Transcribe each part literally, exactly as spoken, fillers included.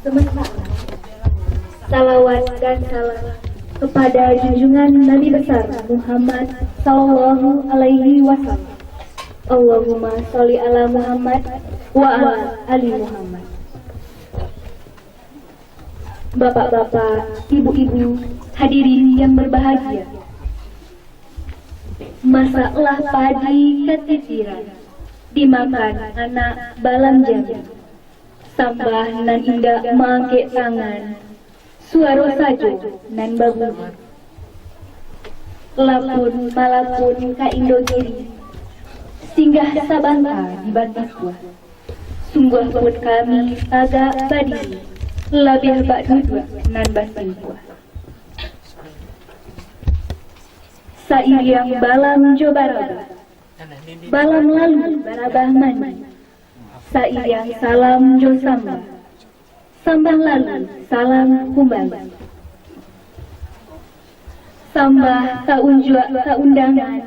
Sementara salawat dan salam kepada junjungan Nabi besar Muhammad sallallahu alaihi wasallam. Allahumma sholli ala Muhammad wa ala ali Muhammad. Bapak-bapak, ibu-ibu, hadirin yang berbahagia. Masaklah padi katitiran, dimakan anak balam jari. Sambah nan indak maangkek tangan, suaro sajo nan babunyi. Lapun malapun ka Indogiri, singgah sabanta di Batipuah. Sungguah pun kami tagak badiri, labiah bak duduak nan basimpuah. Sairiang balam jo barabah, balam lalu barabah mandi. Sairiang salam jo sambah, sambah lalu salam kumbali. Sambah ka unjuak ka undangan,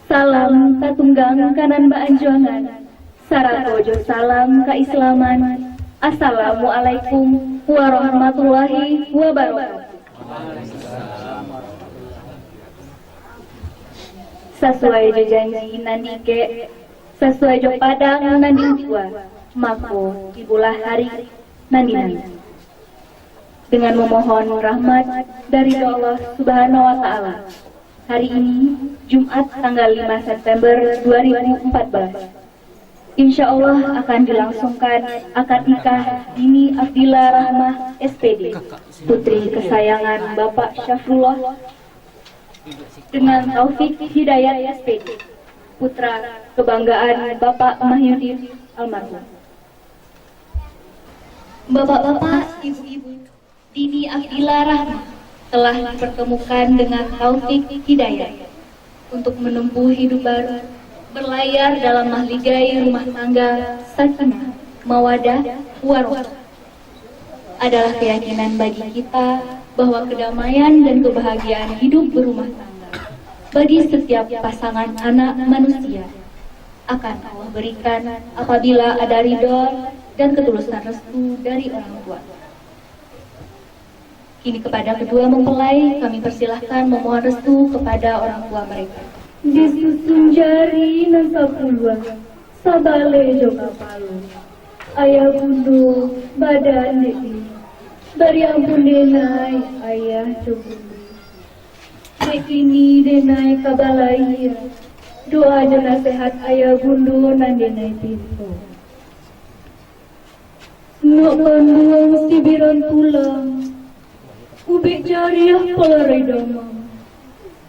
salam tatunggang ka nan baanjuangan, sarato jo salam kaislaman. Assalamualaikum warahmatullahi wabarakatuh. Sasuai jo janji nan diikek, sasuai jo padang nan diukua, mako tibolah hari nan dinanti. Dengan memohon rahmat dari Allah Subhanahu wa Ta'ala, hari ini, Jumat tanggal lima September dua ribu empat belas, insya Allah akan dilangsungkan akad nikah Dini Abdillah Rahmah, S P D, putri kesayangan Bapak Syafrullah, dengan Taufik Hidayat, S P D, putra kebanggaan Bapak Mahyudin almarhum. Bapak-bapak, ibu-ibu, Dini Abdillah Rahmah telah dipertemukan dengan Taufik Hidayat untuk menempuh hidup baru, berlayar dalam mahligai rumah tangga sakinah, mawadah, warohmah. Adalah keyakinan bagi kita bahwa kedamaian dan kebahagiaan hidup berumah tangga bagi setiap pasangan anak manusia akan Allah berikan apabila ada ridho dan ketulusan restu dari orang tua. Kini kepada kedua mempelai, kami persilahkan memohon restu kepada orang tua mereka. Disusun jari nan sapuluah, sabaleh jo kapalo. Ayah bundo, badan dek denai. Bari ampun denai, ayah jo bundo. Dek kini denai ka balahia. Doa jo nasehat ayah bundo nan denai pinto. Nak kanduang sibiran tulang, ubek jariah palarai damam.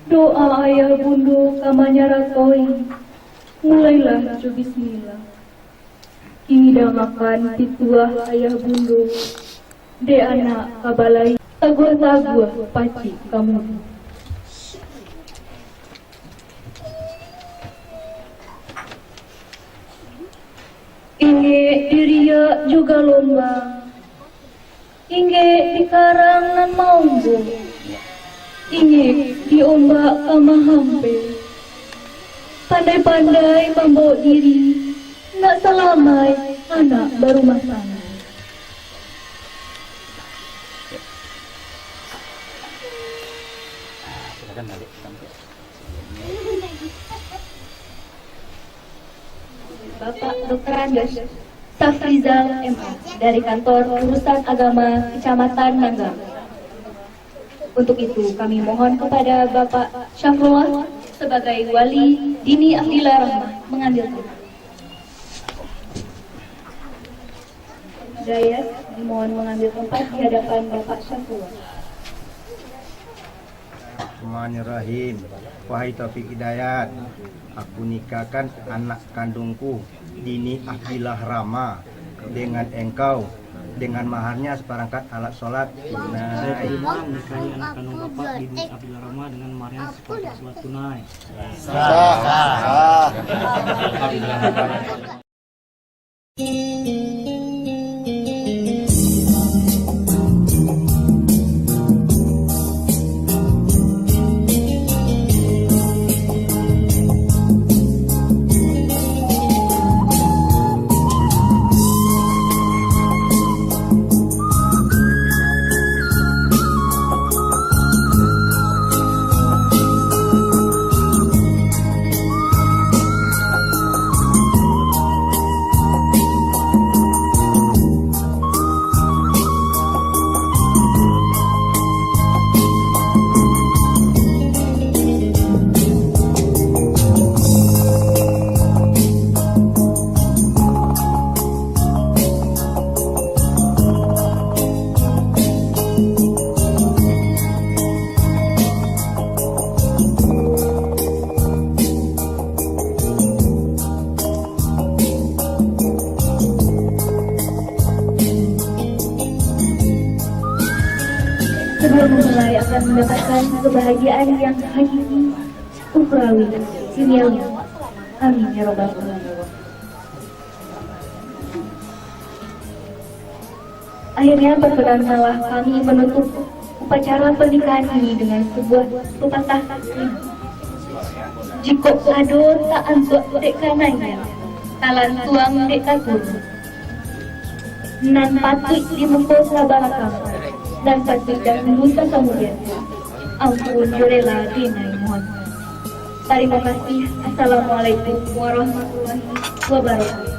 Doa ayah bundo ka manyarakoi, mulailah jo bismillah. Kini dangakan pituah ayah bundo, Dek anak ka balai, taguah-taguah pacik ka mudo. Ingek diriak jo galombang, ingek di karang nan maombok, ingek di ombak ka mahampek. Pandai-pandai mambao diri, nak salamaik anak barumah tangga. Bapak Doktor Andes Safrizal, M A, dari Kantor Urusan Agama Kecamatan Nangga. Untuk itu, kami mohon kepada Bapak Syafrullah sebagai wali Dini Afdila Rahma mengambil tempat. Dayas dimohon mengambil tempat di hadapan Bapak Syafrullah. Bismillahirrahmanirrahim. Wahai Taufik Hidayat, aku nikahkan anak kandungku, Dini Abdillah Rama, dengan engkau, dengan maharnya seperangkat alat sholat tunai. Saya terima menikahi anak kandung Bapak, Dini Abdillah Rama, dengan maharnya seperangkat alat sholat tunai. Sah. Sah. Sebelum memulai akan mendapatkan kebahagiaan yang hakiki, ukhrawi, duniawi. Amin ya rabbal alamin. Akhirnya, perkenankanlah kami menutup upacara pernikahan ini dengan sebuah pepatah ibu. Jikok ado taantuak dek kanai, talantuang dek katur. Nan patuik di muko sabalakang, nan patuik dahulu sasamudian. Ampun jo rela dinai mohon. Tarimo kasih. Assalamualaikum warahmatullahi wabarakatuh.